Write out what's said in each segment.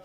ई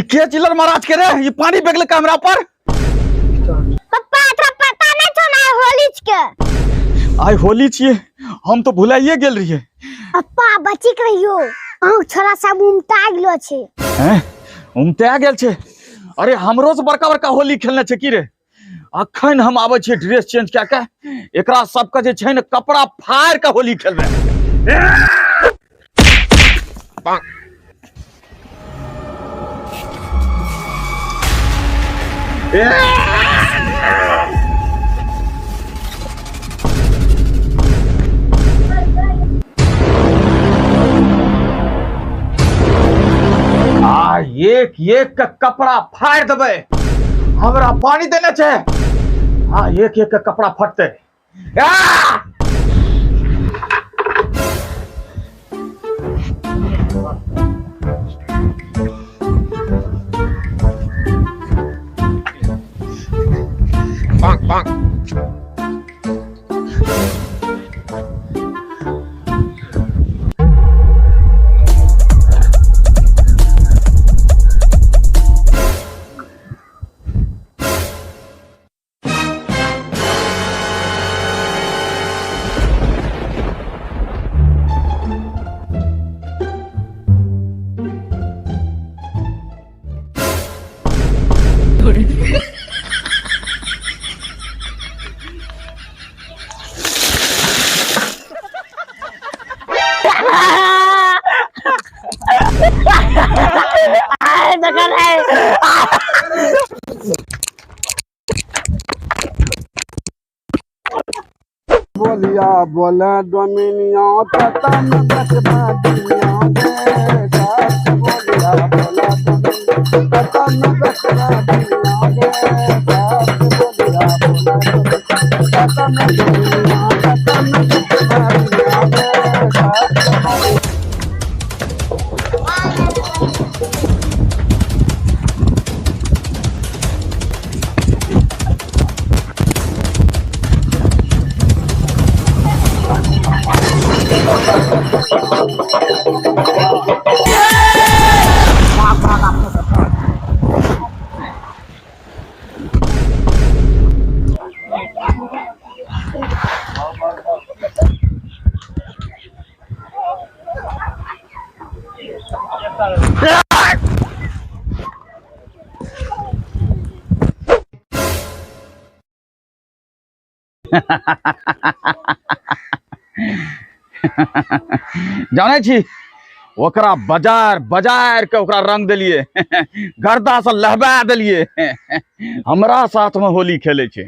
के चिल्लर महाराज के रे ई पानी बेगले कैमरा पर। पप्पा तोरा पता नहीं छौ ना होली के? आइ होली छिए, हम तो भुलाइए गेल रहिए। पप्पा बची के रहियो, अहूँ छोरा सब उमटा गेलो छे। हैं, उमटा गेल छे? अरे हमरो से बड़का बड़का होली खेलने छे की रे? अखन हम आबै छियै ड्रेस चेंज कए के, एकरा सबके जे छै ने कपड़ा फाड़ के होली खेलबै। आ एक एक के कपड़ा फाड़ देबै। हमरा पानी देने छे, आ एक एक के कपड़ा फटते। आ! बोलिया बोले डोमिनिया ततन बचबा दुनिया गे, सच बोलिया बोले डोमिनिया ततन बचबा दुनिया गे, सच बोलिया बोले ततन दुनिया ततन बचबा दुनिया गे, सच बोलिया। जानै छी ओकरा बाजार बाजार के ओकरा रंग देलिए, गर्दा से लहबा देलिए, हमरा साथ में होली खेले छे।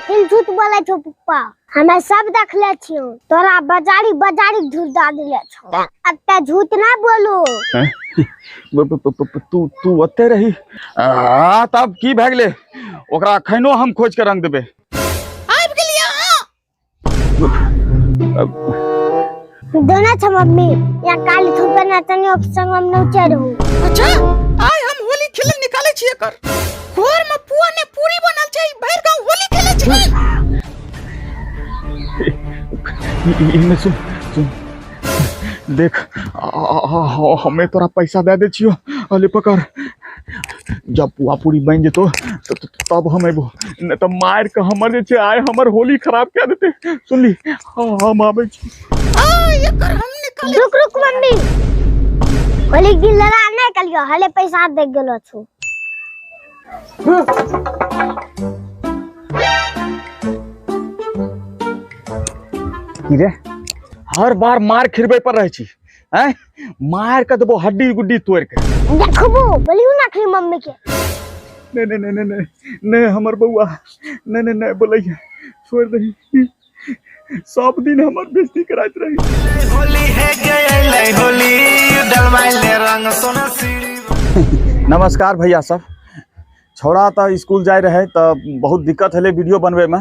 हम झूठ बोले छो पप्पा, हमें सब देखले छियो, तोरा बाजारी बाजारी झूठ दा देले छो। अब ते झूठ ना बोलो। हैं? तू ओते रही। आ, तब की भए गेलै? ओकरा अखनो हम खोज के रंग देबै। आबि गेलियै अहाँ? दोना छ मम्मी, या काली थूपे ना तनी संग हम नौचे रहू। अच्छा, आइ हम होली खेले निकाले छियै एकर। घर में पुआ ने पूरी बनल छै, भरि गांव होली खेले छै। इमे सुन, सुन। देख, हमें तोरा पैसा दे दे छियो, अले पकड़। जब पुआ पूरी बन जेतो तब हम अबो, नहीं तो मार के हमर जे छै आइ हमर होली खराब कए देते। सुनली, हाँ, हम आबै छी। आ, एकर हम निकाले। रुक रुक मम्मी, होली के दिन लड़ा नहीं कलियो, हले पैसा दे गेलो छु। की रे, हर बार मार खिरबै पर रहै छी, हैं मार के देबो हड्डी गुड्डी तोड़ के। देखबो, बोलियो ना अखनी मम्मी के। नहीं नहीं नहीं नहीं नहीं नहीं हमर बउआ, नहीं नहीं नहीं बोलैया, छोड़ दही। सब दिन हमर बेइज्जती कराइत रही। होली है गए होली डलवाइले रंग सोना सीढ़ी। नमस्कार भैया सब। छौड़ा तऽ स्कूल जाय रहे तऽ बहुत दिक्कत हेलै वीडियो बनबैमे,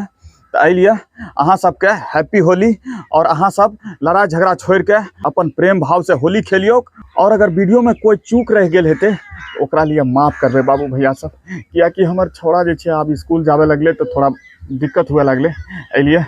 तऽ एहि लिए अहाँ सबके हैप्पी होली। और अहाँ सब लड़ाई झगड़ा छोड़ि के अपन प्रेम भाव से होली खेलियौ। और अगर वीडियो में कोई चूक रहि गेल हेतै तऽ ओकरा लिए माफ करबै बाबू भैया सब, कियाकि हमर छौड़ा जे छै आब स्कूल जाबे लगलै तऽ थोड़ा दिक्कत हुए लगलै, एहि लिए।